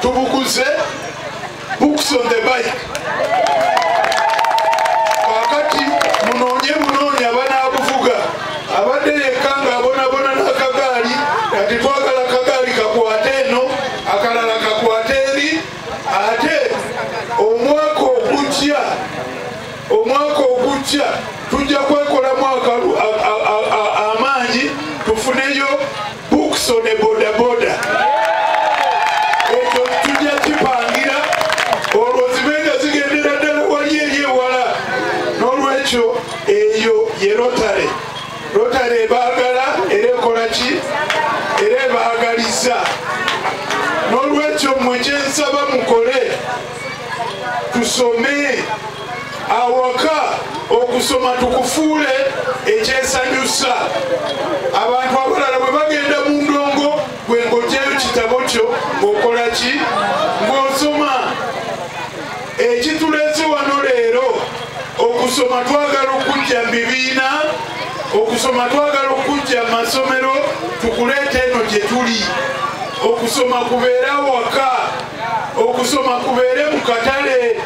Tubuguze books on the bike. Kakati munoonye munoonye abanaabuvuga abadde yekka ng'abonabona n'akagaali kati twagala kagaali kakwate eno akalala kakwate eri ate omwaka ogujja tujja kwekolamu amaanyi tufuneyo books on a boda boda. Ekyo tujja kipangira olwo zibe nga zigendera ddala wali eri ewala. N'olwekyo eyo ye Rotary. Rotary ebaagala era ekola ki? Era ebaagaliza. N'olwekyo mmwe kye nsaba mukole tusome awaka okusoma tukufuule ekyesanyusa. Abantu abalala bwe bagenda mu ndongo gwe ng'oggyayo kitabo kyo ng'okola ki? Ng'osoma. Ekituleese wano leero okusoma twagala okujja mu bibiina, okusoma twagala okujja mu masomero, tukuleete eno gye tuli. Okusoma kubeere awaka, okusoma kubeere mu katale,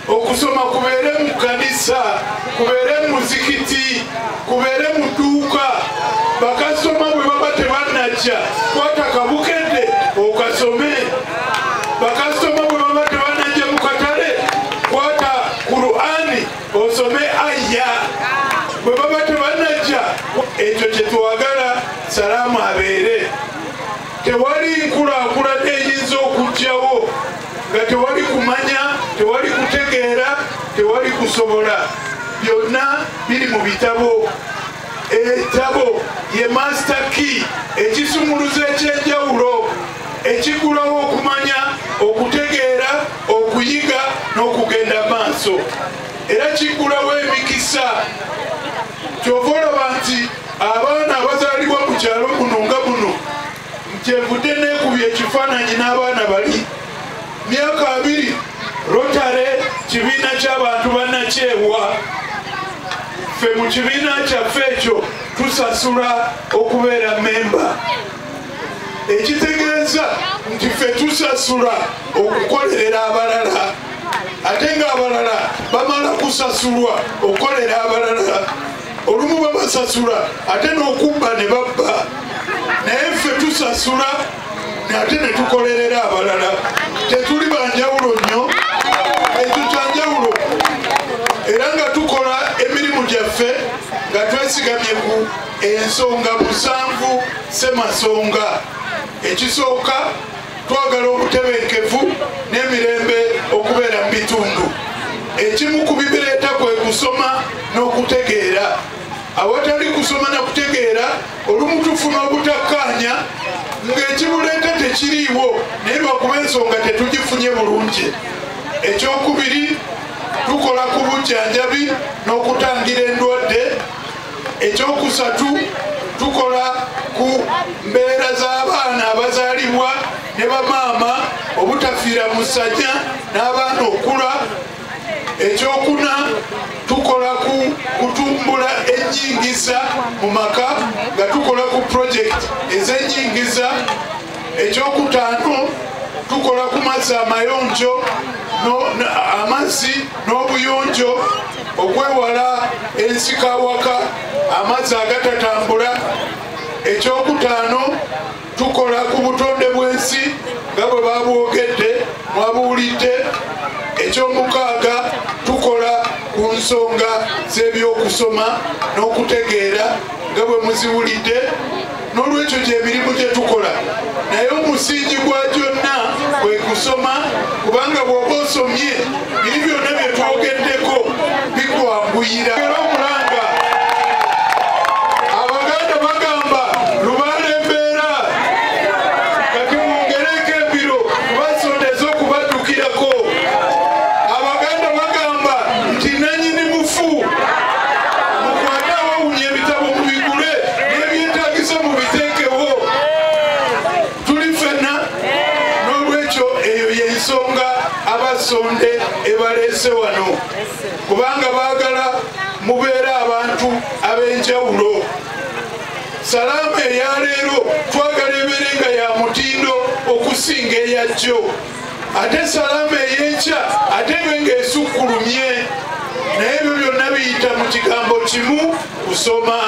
okusoma kubeere mu kanisa, kubeere mu muzikiti, kubeere mu dduuka. Bakasitoma bwe baba tebannajja kwata kabukedde okasome. Bakasitoma bwe baba tebannajja mu katale kwata Kur'ani osome aya. Bwe baba tebannajja ekyo kye twagala salaamu abeere. Tewali nkulaakulana eyinza okujjawo nga tewali kumanya, tewali kutegeera, tewali kusobola. Byonna biri mu bitabo. Ekitabo ye master key, ekisumuluzo eky'enjawulo ekigulawo okumanya, okutegeera, okuyiga n'okugenda maaso. Era kigulawo emikisa. Kyova olaba nti abaana abazaalibwa mu kyalo muno nga muno kyenvudde neekubya ekifaananyi n'abaana bali myaka 2 Rotary kibiina ky'abantu bannakyewa. Ffe mu kibiina kyaffe ekyo tusasula okubeera memba, ekitegeeza nti ffe tusasula okukolerera abalala ate ng'abalala bamala kusasulwa okukolera abalala. Olumu babasasula ate n'okubba ne babba, naye ffe tusasula ate ne tukolerera abalala. Tetuli banjawulo nnyo, ekyo kyanjawulo. Era nga tukola emirimu gyaffe nga twesigamye ku ensonga 7 ssemasonga. Ekisooka twagala obutebenkevu n'emirembe okubeera mu bitundu. Ekimu ku bibireeta kwe kusoma n'okutegeera. Awatali kusoma na kutegeera olumu tufuna obutakkaanya ng'ekibuleeta tekiriiwo naye lwakuba ensonga tetugifunye bulungi. Ekyokubiri tukola ku bujjanjabi n'okutangira endwadde. Ekyokusatu tukola ku mbeera z'abaana abazaalibwa ne bamaama obutafiira mu ssanya n'abaana okula. Ekyokuna tukola ku kutumbula ennyingiza mu maka nga tukola ku project ez'ennyingiza. Ekyokutaano tukola ku mazzi amayonjo, amazzi n'obuyonjo okwewala ensikawaka, amazzi agatatambula. Ekyokutaano tukola ku butonde bw'ensi nga bwe babwogedde mwabuwulidde. Ekyomukaaga tukola ku nsonga z'ebyokusoma n'okutegeera nga bwe muziwulidde. N'olwekyo gy'emirimu gye tukola, naye omusingi gwa gyonna kwe kusoma, kubanga bw'oba osomye biri byonna bye twogeddeko bikwanguyira. Era omulanga Abaganda bagamba lubaale embeera, kati mwongereko embiro kuba nsonda ez'okubaddukirako. Abaganda bagamba nti nannyini mufu, mukwate awawunya ebitabo mubigule n'ebyetaagisa mubiteekewo. Tuli ffenna. N'olwekyo eyo y'ensonga abasonde ebaleese wano, kubanga baagala mubeere abantu ab'enjawulo. Salaamu eyaleero twagala ebeere nga ya mutindo okusinga okusinga eyajjo, ate salaama ey'enkya ate ebe ng'esukkulumye. Naye ebyo byonna biyita mu kigambo kimu, kusoma.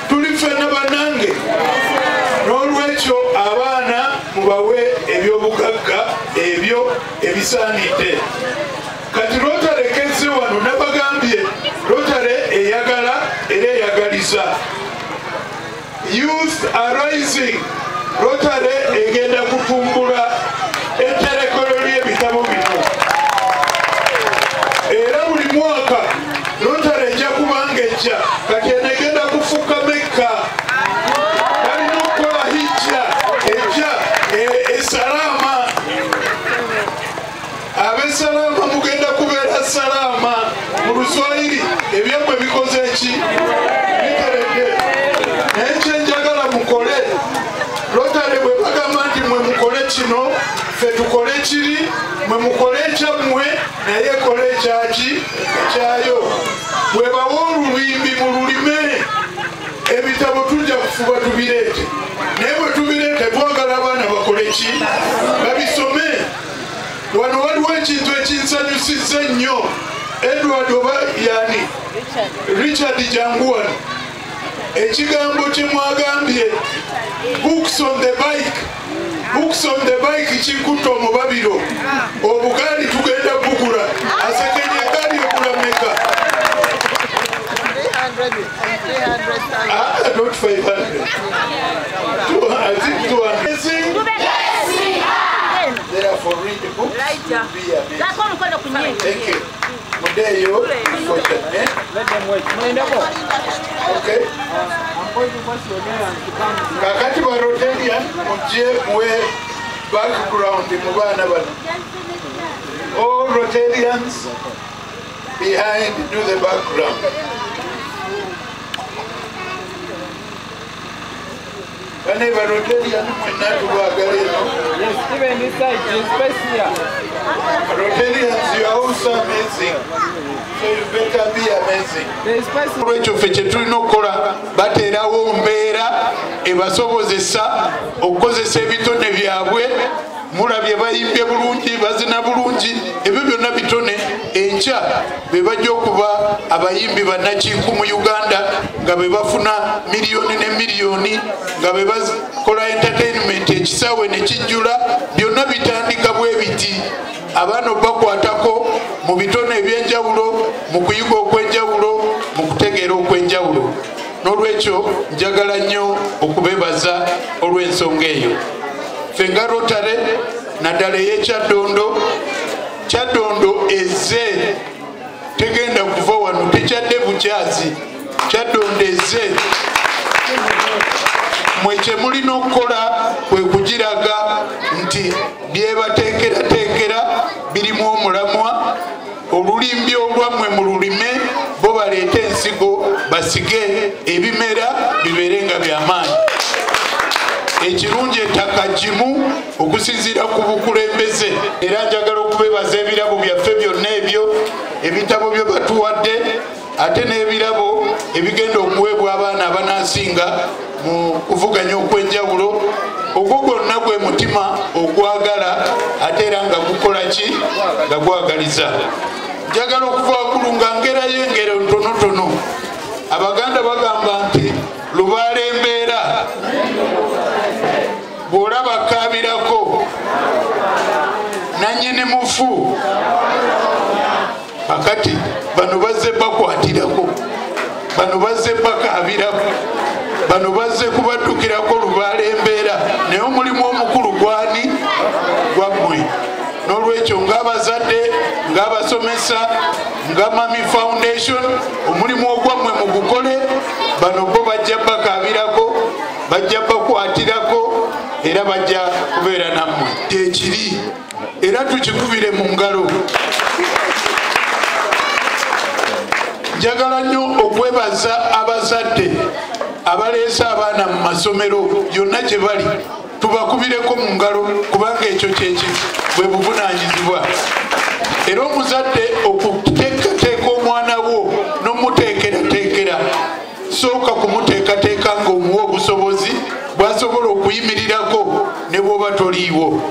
Tuli ffenna bannange. N'olwekyo abaana mubawe ebyobugagga ebyo ebisaanidde. Kati Rotary kezze wano, nabagambye Rotary eyagala era eyagaliza. Youth Arising, Rotary egenda kutumbula etterekero ly'ebitabo bino, era buli mwaka Rotary ejja kubanga ejja. Kati eno egenda kufuuka Mekka, balina okukola hijja ejja esalaama. Ab'esalaama mugenda kubeera salaama mu Luswayiri, ebyammwe bikoze ki? Biteredde. Naye kyenjagala mukole, Rotary bwe bagamba nti mwe mukole kino, ffe tukole kiri, mwe mukole ekyammwe, naye ekole ekyaki? Ekyayo. Bwe bawa olubimbi mululime, ebitabo tujja kufuba tubireete, naye bwe tubireete twagala abaana bakole ki? Babisome. Wano waliwo ekintu ekinsanyusizza ennyo. Edward oba yani Richard, jangu wano. Ekigambo kye mwagambye, books on the bike, books on the bike, kikutta omubabiro. Obugaali tugenda bugula. Asekenye, egaali egula meka? Ah, not 500. I think 200. Therefore, read the books, you'll be amazing. Thank you. Mudeyo, eh? Okay. Kakati ba Rotarian, mujje muwe background mu baana bano. All Rotarians behind, do the background. Bane ba Rotarian mwenna tubaagala eno. Yes, even this side, there's space here. Rotarians, you are also amazing. So you better be amazing. There's space. Olwekyo ffe kye tulina okukola, bateerawo mbeera ebasobozesa okukozesa ebitone byabwe. Mulabye bayimbye bulungi, bazina bulungi, ebyo byonna bitone. Enkya be bajja okuba abayimbi bannakinku mu Uganda, nga be bafuna miliyoni ne miliyoni, nga be bakola entertainment ekisaawe ne kijjula. Byonna bitandika bwe biti, abaana obakwatako mu bitone ebyenjawulo, mu kuyiga okw'enjawulo, mu kutegeera okw'enjawulo. N'olwekyo njagala nnyo okubeebaza olw'ensonga eyo. Ffe nga Rotary, naddala ey'ekyaddondo, Kyaddondo ezze, tegenda kuva wano, tekyadde bukyazi. Kyaddondo ezze, mwe kye mulina okukola kwe kugiraga nti byebateekerateekera birimu omulamwa. Olulimbi olwammwe mululime, bo baleete ensigo basige ebimera bibeere nga byamaanyi. Ekirungi ettaka gimu okusinziira ku bukulembeze. Era njagala okubeebaza ebirabo byaffe byonna ebyo, ebitabo bye batuwadde, ate n'ebirabo ebigenda okuweebwa abaana abanaasinga mu kuvuganya okw'enjawulo. Ogwo gwonna gwe mutima ogwagala, ate era nga gukola ki? Nga gwagaliza. Njagala okuva waggulu nga ngerayo engero ntonotono. Abaganda bagamba nti lubaala embeera, bw'olaba kaabirako nannyini mufu. Kakati bano bazze bakwatirako, bano bazze bakaabirako, bano bazze kubaddukirako lubaala embeera, naye omulimu omukulu gwani? Gwammwe. N'olwekyo ng'abazadde, ng'abasomesa, nga Mami Foundation, omulimu ogwammwe mugukole. Bano bo bajja bakaabirako, bajja bakwatirako, era bajja kubeera nammwe. Kyekiri, era tukikubire mu ngalo. Njagala nnyo okwebaza abazadde abaleese abaana mu masomero yonna gye bali, tubakubireko mu ngalo, kubanga ekyo kyeki bwe buvunaanyizibwa. Era omuzadde okuteekateeka omwana wo n'omuteekerateekera, sooka kumuteekateeka ng'omuwa obusobozi bw'asobola okuyimirirako ne bw'oba toliiwo. Tekiriiwo.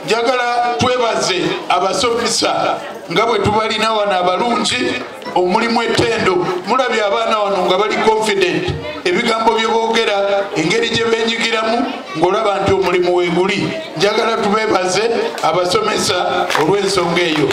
Njagala twebaze abasomesa nga bwe tubalina wano abalungi, omulimu ettendo. Mulabye abaana wano nga bali confident, ebigambo bye boogera, engeri gye beenyigiramu, ng'olaba nti omulimu weeguli. Njagala tubeebaze abasomesa olw'ensonga eyo.